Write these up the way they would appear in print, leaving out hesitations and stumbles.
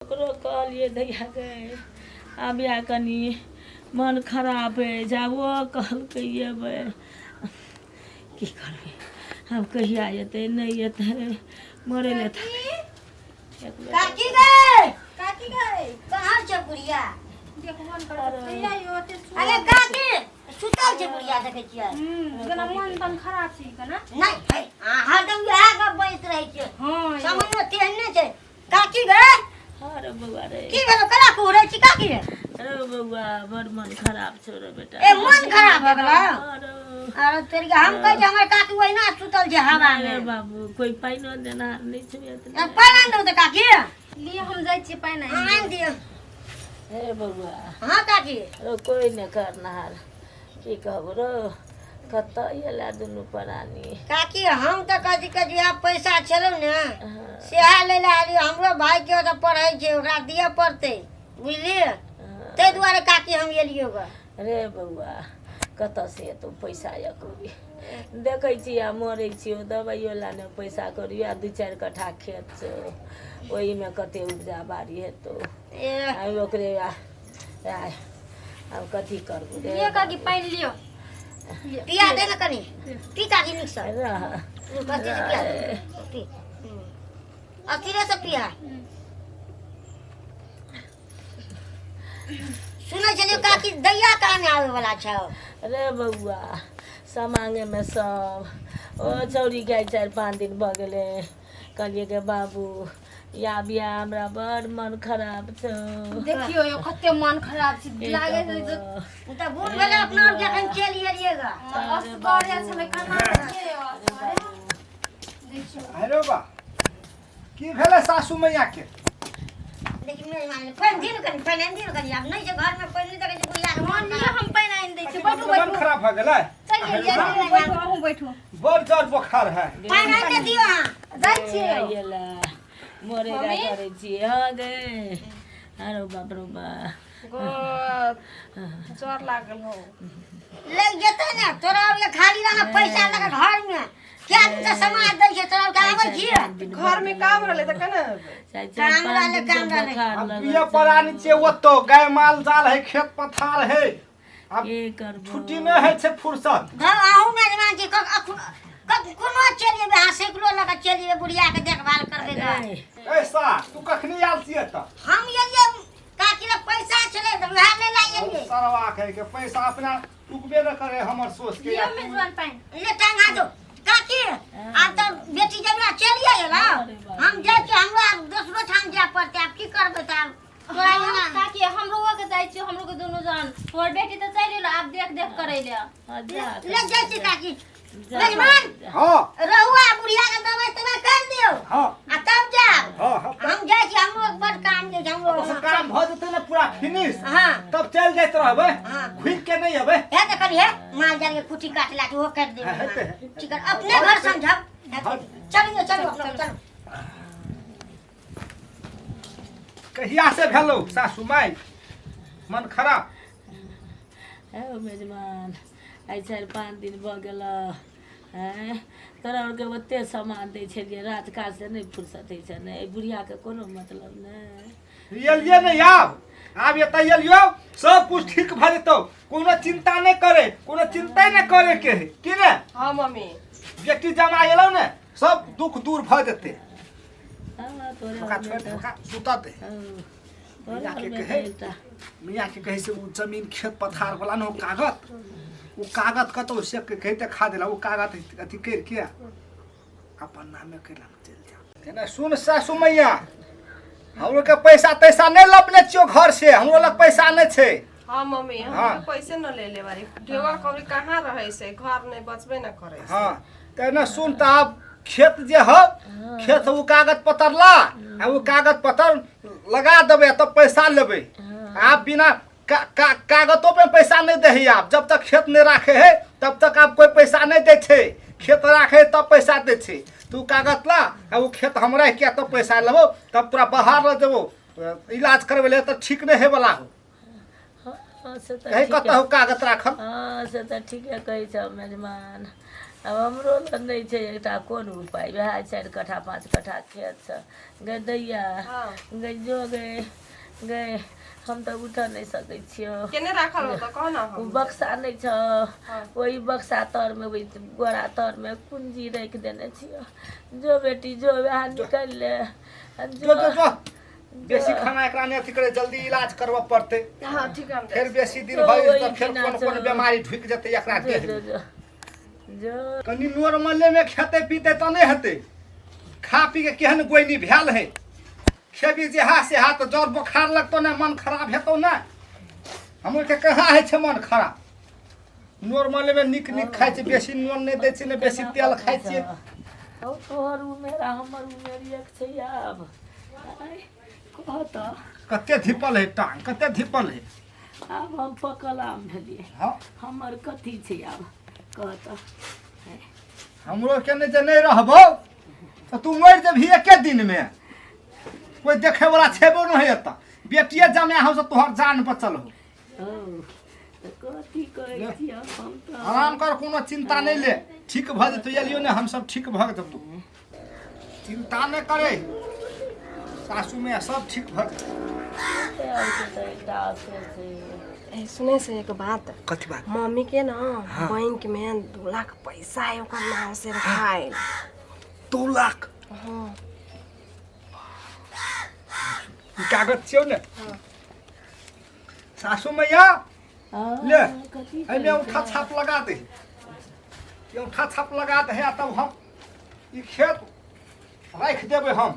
ओकरो कहलियै दैया गे आबिया कनि मन खराब अइ जाबो कहलकै अयबै की करबै आब कहिया एतै नहि एतै मरै लए एक बेर काकी गे काकी गए कहाँ छै बुढ़िया देखबो न करत कहिया यो ओते सु अरे काकी सुतल छै बुढ़िया देखै छियै जेना मन तन खराब छै केना नहि है अहाँ हरदम इएह गप बजैत रहै छियै हां समझमे तेहन नहि छै काकी गे हाँ रे बौआ रे की भेलो केना कुहरै छी काकी रे रे बौआ बड़ मन खराब छौ रे बेटा ए मन खराब भऽ गेलो हाँ रे। अरे तोरी के हम कहै छी हमर काकी ओहिना सुतल छै हवा रे मे बाबू कोई पाइनो देना नहि छौ एतना ए, पानि आनि दू तऽ काकी लिए हम जाइ छियै पानि आनि आनि दियौ हे बौआ हाँ काकी रो कोई नहि करनहार की कहबो रो कतऽ एला दुनू प्राणी काकी हम तऽ कथी कहै छी आब पैसा छलौ ने सएह लै लए आलियै हमरो भाइके ओतऽ पढ़ै छै ओकरा दिअ पड़तै बुझलियै ताहि दुआरे काकी हम एलियै ग रे बौआ कतऽसँ एतौ पैसा अकूरी देखै छी आ मरै छियौ दबाइयो लाने पैसा करी आ दू चारि कट्ठा खेत छौ ओहिमे कते उपजा बाड़ी हेतौ ए आ ओकरे आ आब कथी करबू रे लिअ काकी पानि लिअ पिया दे ने कनि पी काकी नीकसँ रह कथी से पिया दे पी अथिरे से पिया सुनै छलियै काकी दैया कहाँ आबै वाला छौ रे बौआ समांगेमे सब ओ छौड़ीके आइ 4-5 दिन भऽ गेलै कहलियै गे बाबू या बिया हमरा बड़ मन खराब छौ देखियो यो कते मन खराब छै लागे छै जे ओ तऽ बूढ़ भेलै अपना आरके एखन चलि एलियै गा असगरे छलै केना छियै असगरे देखियो अरे बा की भेलै सासू मैया के लेकिन नहि मानले पानि दियौ ने कनि पानि आनि दियौ ने कनि आब नहि छै घरमे पानि नहि देखै छै बुढ़िया के हँ मन लिअ खराब हम पानि आनि दै छी बैठू मन बैठू खराब भऽ गेलै चलि गेलियै बैठू अहूँ बैठू बड़ जर बोखार है पानि आनि दे दियौ अहाँ जाइ छियै आइएला मरे ला करै छियै हँ गे आरो बाप रो बा गो जर लागल हो लग जेतै ने तोरा आर के खाली रहना पैसा लगा घर में क्या दिन से समाज दै छै तोरा आर के आबै छियै घर में काम रहले त केना अबै चारि चारि काम पाँच रहलै, दिन काम से रहलै। बोखार अब लगल बिया परानी छियै ओतौ गाय माल जाल है खेत पथार है आब की करबो छुट्टी नहि होइ छै फुर्सत घर अहूँ मेजबान छी कोनो चलि जेबै अहाँ साइकिलो लऽ कऽ चलि जेबै बुढ़ियाके देखभाल करबै ए, ए सा तू कखनी आयल छियै तऽ हम एलियै काकी लग पैसा छलै तऽ वएह लै लए एलियै सरवा कहे के पैसा अपना टुकबे न करे हमर सोच के लिअ मेजबान पानि ले टांगा दो काकी आब तऽ बेटी जमना चलिए गेल हम जाइ छियै हमरा आब दोसरो ठाम जाय पड़तै आब की करबै तऽ आब तोरा हाँ, एना काकी हमरो के जाइ छियै हमरो के दुनू जन तोहर बेटी तऽ चलि गेलो आब देख देख करै ले हाँ, जा ले जाइ छी काकी जा, मेजबान हाँ रहुआ बुढ़िया के दवाई तवाई कर दियौ हाँ आ तब जायब हाँ हाँ हम जाइ छी हमरो बड़ काम जे छै हमरो ओकर काम भऽ जेतै ने पूरा फिनिश हाँ तब चलि जाइत रहबै हाँ। घुरि के नहि अबै हे तऽ कनि हे माल जाल के कुट्टी काट ला ओहो काटि देबै हाँ, हेतै। ठीक है अपने घर समझब चलू चलू अपना चलू कहिया से भेलौ सासू माय मन खराब हे मेजबान आइ 4-5 दिन भऽ गेल आँय तोरा आरके ओते सामान दै छलियै रात काज से नहि फुर्सत होइ छै ने एहि बुढ़ियाके कोनो मतलब नहि एलियै नहि आब आब एतऽ एलियौ सब कुछ ठीक भऽ जेतौ कोनो चिंता नहि करे कोनो चिंता नहि करे के है की ने हाँ मम्मी बेटी जमा एलौ ने सब दुख दूर भऽ जेतै हँ, तोरे ओकरा घरमे छोड़ि दे तऽ ओकरा सुतऽ दे हँ, तोरे मियाँ के घरमे कहै तऽ एकटा मियाँ के कहै से ओ जमीन खेत पथार वाला ने ओ कागत ओ कागत कतौ से के कहि देखा देला ओ कागत अथी करि के अपन नामे कैला चलि जा केना सुन सासु मैया हमरो के पैसा तैसा नहि लपने छियो घर से हमरो लग पैसा नहि छै हाँ मम्मी हम हाँ। तो पैसे न ले ले बारी ढेवा कौड़ी कहाँ रहे से घर नहीं बचबे न करे से। हाँ तेना सुन तऽ आब खेत जे हो खेत ओ कागज पत्र ला आ ओ कागज पत्र लगा देबै आ तब पैसा लेबै आब बिना का, का, कागतो पे पैसा नहीं दे आब जब तक खेत नहीं राखे है तब तक आब कोई पैसा नहीं दै छै खेत राखे है तब पैसा दै छै तू कागज ला आ ओ खेत हम राखि के तब पैसा लेबो तब तोरा बाहर लऽ जेबो इलाज करबै ले तऽ ठीक नहि होयवला हो हँ से तऽ कहीं ठीके कतहु कागज राखल हँ से तऽ ठीके कहै छौ मेजबान आब हमरो लग नहि छै एकटा कोन उपाय वएह 4 कट्ठा 5 कट्ठा खेत छै। गै दैया हाँ। गै जो गै गै हम तऽ उठऽ नहि सकै छियौ। केने राखल हो तऽ कह ना। ओ हम बक्सा नहि छौ? हाँ। ओहि बक्सा तरमे ओहि गोरा तरमे कुंजी राखि देने छियौ। जो बेटी जो वएह निकालि ले आ जो जो जो जो बेसी खाना एकरा नहि अथी करे, जल्दी इलाज करबऽ पड़तै। हाँ ठीक है, हम जाइ फेर छी। बेसी दिन जो भऽ ओहि जेतै तऽ फेर दिना कोन कोन जो। बेमारी ढुकि जेतै एकरा जो देह जो मे। जो जो कनि नॉर्मले मे खेतै पीतै तऽ नहि हेतै। खा पी के केहन गोइनी भेल है, खेबी जेहा सेहा तऽ जर बोखार लगतौ ने, मन खराब हेतौ ने। हमर के कहाँ होइ छै मन खराब? नॉर्मले मे नीक नीक खाइ छै, बेसी नून नहि दै छै ने बेसी केना तेल पकै खाइ छौ? छियै। हौ तोहर उमेर आ हमर उमेर एक छै आब। आँय, कह तऽ। कते धीपल है टांग, कते धीपल है। आब हम पकल आम भेलियै। हँ। हमर कथी छै आब, कह तऽ। हमरो के नहि जे नहि रहबौ तऽ तू मरि जेबही एके दिनमे, कोइ देखैवला छेबो नहि एतऽ। बेटिए जमाए हौ से तोहर जान बचल हो। हौ तऽ कथी कहै छी हम तऽ? आराम कर, कोनो चिंता नहि ले, ठीक भऽ जेतौ। एलियो ने हमसब, ठीक भऽ जेतौ, चिंता नहि करे सासू में, सब ठीक भऽ जेतौ। कते आबै छै तऽ एकटा अफसोस छै। ए, सुने से एक बात। कथी बात? मम्मी के ना बैंक में 2 लाख पैसा है ओकर नाम से रखायल। 2 लाख? हाँ। ई कागज छियौ ने सासू मैया? हँ, ले। कथी एहिमे कहै औंठा छौ? छाप लगा दे, ई औंठा छाप लगा दे आ तब हम ई खेत राखि देबै हम।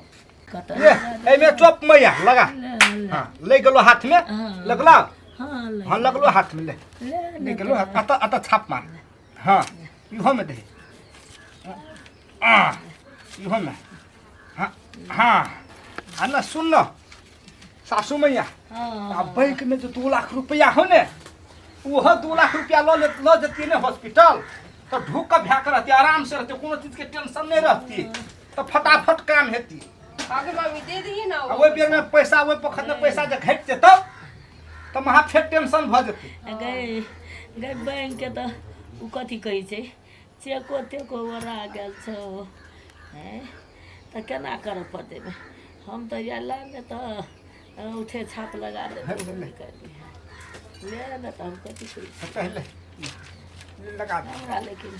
कतऽ ले। लगा दे? एहिमे चोप मैया लगा। ले, ले। हाँ, ले गेलो हाथ में। हाँ। लगला। हाँ ले। हाँ, लगलो हाथ में, ले। ले ले ने। गेलो। तऽ। अतऽ अतऽ छाप मार। हाँ, इहो में दे, आ इहो में। हाँ हाँ, आ न सुन न सासू मैया। हाँ। आ बैंक में जो 2 लाख रुपया हो ने, ओहो 2 लाख रुपया लऽ ले, लऽ जतियै ने हॉस्पिटल तऽ ढूक कऽ भए कऽ रहती, आराम से रहती, कोनो चीज के टेंशन नहीं रहती, तऽ फटाफट काम हेती। आगे मम्मी दे दी ना। आ ओहि बेर में पैसा, ओहि पखत में पैसा जे घटि जेतौ तऽ महा फेर टेंशन भऽ जेतै। गै गै, बैंक के तऽ ओ कथी कहै छै, चेको तेको ओरा गेल छौ। हैं, तऽ केना करऽ पड़तै? हम तऽ या ला ने तऽ औंठे छाप लगा देबै। ले ने तऽ हम कथी कहै छी? पहले लगा दे। हमरा लेकिन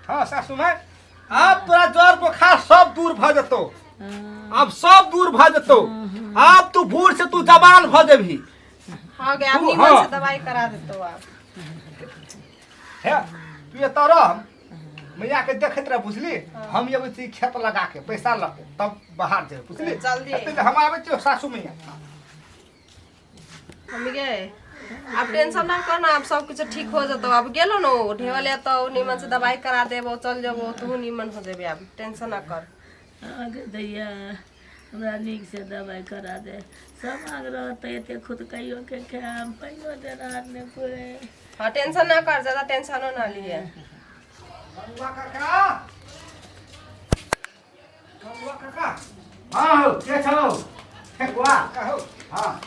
हाँ सासू माय, आब तोरा ज्वर बुखार सब दूर भऽ जेतौ। हँ। आब सब दूर भऽ जेतौ, आब तू बूढ़ से तू जवान भऽ जेबही। हाँ गए, आप तू- नीमन हाँ। से दवाई करा देतो आप। हे, तू एतऽ रह, मैया के देखैत रह, बुझली? हम एबै छी खेत लगा के पैसा लऽ के, तब बाहर जेबै, बुझली? जल्दी। एते हम आबै छियौ सासू मैया। मम्मी गए, अब टेंशन ना करना, अब सब कुछ ठीक हो जतो। अब गेलो न ढेवले तो नीमन से दवाई करा देबो, चल जबो, तू नीमन हो जेबे, अब टेंशन ना कर। आगे दैया, हमरा नीक से दवाइ करा दे। समांग रहतै एते खुद कहियो के खायब, पाइयो देनहार नहि कोइ। हाँ, टेंशन ना कर, ज्यादा टेंशनो ना लिए। गंगुआ काका, गंगुआ काका। हाँ हौ, के छौ ठेकुआ? कहो। हाँ।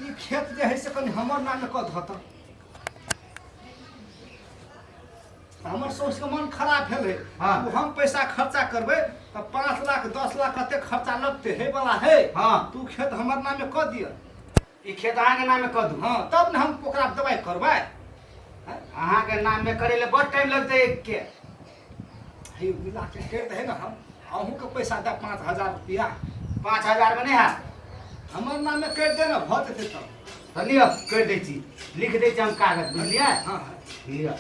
ई खेत जे है से कनि हमर नाम कऽ दह तऽ। हमर साउस के मन खराब भेल है। हाँ। ओ हम पैसा खर्चा करबै तऽ 5 लाख 10 लाख कते खर्चा लगतै हे वाला है। हाँ। तू खेत हमर नामे कऽ दिअ। ई खेत अहाँके नामे कऽ दू? हाँ, तब ने हम ओकरा दवाइ करबै। अहाँके नाममे करै लए बड़ टाइम लगतै के। हे, मिला के करि दे ने, हम अहूँके पैसा दे 5,000 रुपया। 5,000मे नहि हैत। हमर नामे करि दे ने, भऽ जेतै तब। तऽ लिअ, करि दै छी, लिख दै छी हम कागज, बुझलियै? हाँ। लिअ।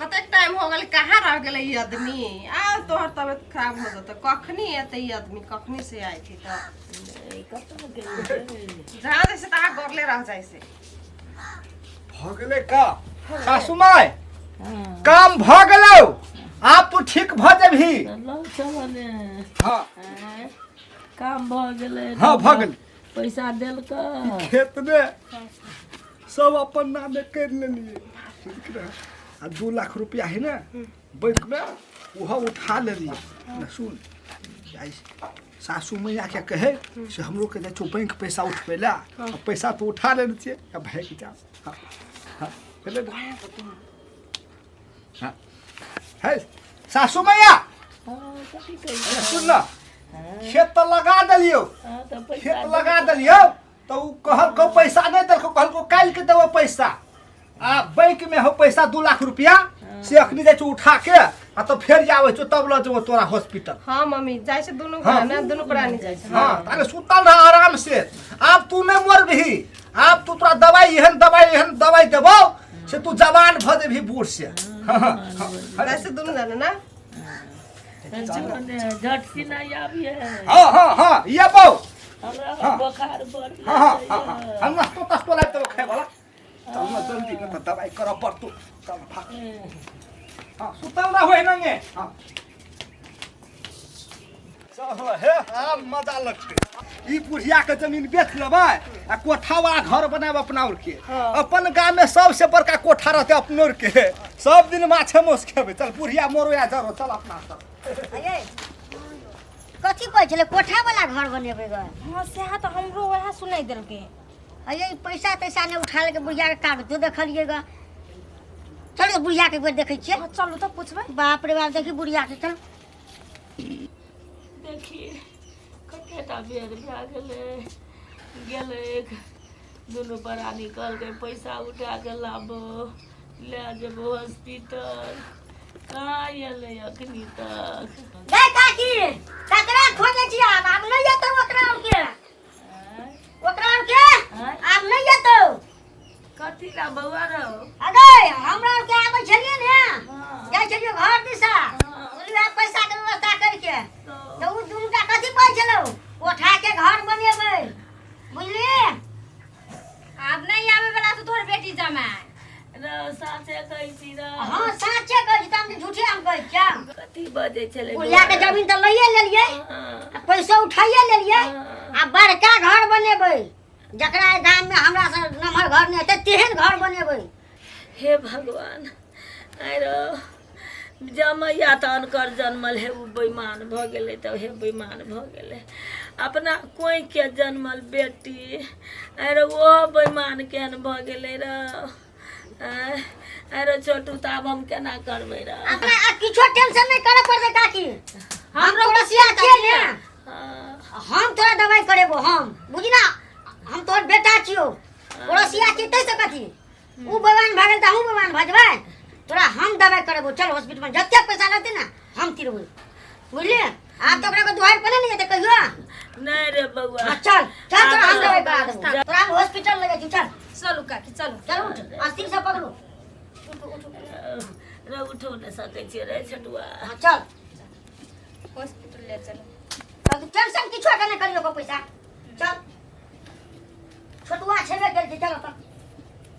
कतेक टाइम हो गेल, कहाँ रह गेलै ई आदमी? आ तोहर तबियत खराब हो जेतौ। कखनी एतै ई आदमी? कखनी से आइ थी तऽ? कतऽ गेलै? जहाँ जैसे तहाँ गोरले रह जाइ से। भऽ गेलै का सासू माय? हँ। काम भऽ गेलौ, आब तू ठीक भऽ जेबही। तऽ लऽ चल ने। हाँ। आँय, काम भऽ गेलै? हाँ, भऽ गेलै। पैसा देलकै? खेत मे सब अपन नामे करि लेलियै, ठीक ने? आ 2 लाख रुपया है ने बैंक में, ओहो उठा लेलियै। ने सुन, आइ सासू मैया के कहे से हमरो के जाइ छौ बैंक पैसा उठबै लए, आ पैसा तो उठा लेने छियै, आ भागि जा। हाँ हाँ, भेलै ने? हाँ है सासू मैया। हँ, कथी कहै? अरे सुन न, खेत तऽ लगा देलियौ। हँ, तऽ पैसा खेत लगा देलियौ तऽ ओ कहलकौ पैसा नहि देलकौ, कहलकौ काल्हि के देबौ पैसा। आ बैंक में हो पैसा 2 लाख रुपया, से अखनी जाइ छौ उठा के, आ तो फेर आबै छौ तब लऽ जेबौ तोरा हॉस्पिटल। हाँ मम्मी, जाइ छै दुनू हाँ। गोरा ने, दुनू प्राणी जाइ छै। हाँ, अरे सुतल रह आराम से, आब तू नहि मरबही, आब तू तोरा दवाई एहन दवाई एहन दवाई देबौ से तू जवान भऽ जेबही बूढ़ से। हाँ, हाँ, हाँ। जाइ छै दुनू जना ना। झट से नहीं आबिए। हाँ हाँ हाँ, ये बौ हमरा हाँ। बोखार बढ़ हाँ हाँ हाँ हाँ, हम नाश्तो ताश्तो लाबि देबौ खाय वाला। चल ना जल्दी, न तऽ दवाई करऽ पड़तौ। चल भाग। हाँ, सुतल रहू एनाहिए। हाँ चल हे, आब मजा लगतै। ई बुढ़िया के जमीन बेच लेबै आ कोठा वाला घर बनायब अपना और के। अपन गाम में सबसे बड़का कोठा रहतै अपनो और के, सब दिन माछे माउस खेबै। चल बुढ़िया मरो या जरो, चल अपना सब। अये, कथी कहै छलै कोठा वाला घर बनेबै ग? हाँ, सएह तऽ हमरो वएह सुनाइ देलकै। अये, ई पैसा तैसा नहि उठा लेलकै बुढ़िया के कागजो देखलियै ग। चलू बुढ़िया के एक बेर देखै छियै। हाँ, चलू तऽ पुछबै। बाप रे बाप, देखी बुढ़िया के, चल। देखी कतेटा बेर भए गेलै, गेलै दुनू प्राणी कहलकै पैसा उठा कऽ लाबो, लए जेबो हॉस्पिटल। कहाँ एलै अखनी तक? गै काकी, ककरा खोजै छी आब? आब नहि एतौ ओकरा आरके, ओकरा आरके आब नहि एतौ। कथी ला बौआ रौ? अगे हमरा आरके आबै छलियै ने, जाइ छलियै घर दिशा, बुझलियै, पैसा के व्यवस्था करके, तऽ ओ दुनूटा कथी कहै छलौ? कोठा के घर बनेबै, बुझलियै? आब नहीं आवे वाला तो तोहर बेटी जमाए। रौ साँचे कहै छी रौ? हाँ साँचे कहै छी, तऽ हम झूठे हम कहै छियै? कथी बजै छलै? बुढ़िया के जमीन तऽ लैए लेलियै, हँ, आ पैसो उठाइए लेलियै, हँ। आ बड़का घर बनेबै, जकरा एहि गाम में हमरा से नमहर घर नहि हेतै तेहन घर बनेबै। हे भगवान, आइ रौ जमैया तऽ अनकर जनमल हे, ओ बेईमान भऽ गेलै तऽ हे बेईमान भऽ गेलै। अपना कोइके जनमल बेटी, आइ रौ ओहो बेईमान केहन भऽ गेलै रौ। आँय, आइ रौ छोटू, तऽ आब हम केना करबै रौ? अपना आ किछो टेंशन नहि करऽ पड़तै काकी, हम पड़ोसिया छियै ने। हँ। हम तोरा दवाई करेबो हम, बुझी ना, हम तोहर बेटा छियौ, पड़ोसिया छियै ताहि से कथी? उ बेईमान भए गेल तऽ हमहूँ बेईमान भए जेबै? तोरा हम दवाई करेबो, चल हॉस्पिटल में, जते पैसा लगतै ने हम तिरबै, बुझलियै? आब तऽ ओकरा के दुआरि पर नहि ने जेतै कहियो। नहि रे बौआ। हाँ, चल चल, तोरा हम दवाई करा देबो, तोरा हम हॉस्पिटल ले जाइ छी, चल। चलू काकी, चलू। चल उठ, अस्थिर से पकड़ू। रे उठो नहि सकै छियै रे छोटुआ। हाँ चल, हॉस्पिटल ले चलू। चल, तू टेंशन किछो के नहि करियो को पैसा। चल, छोटुआ छेबे गेल छै, चल ओतऽ।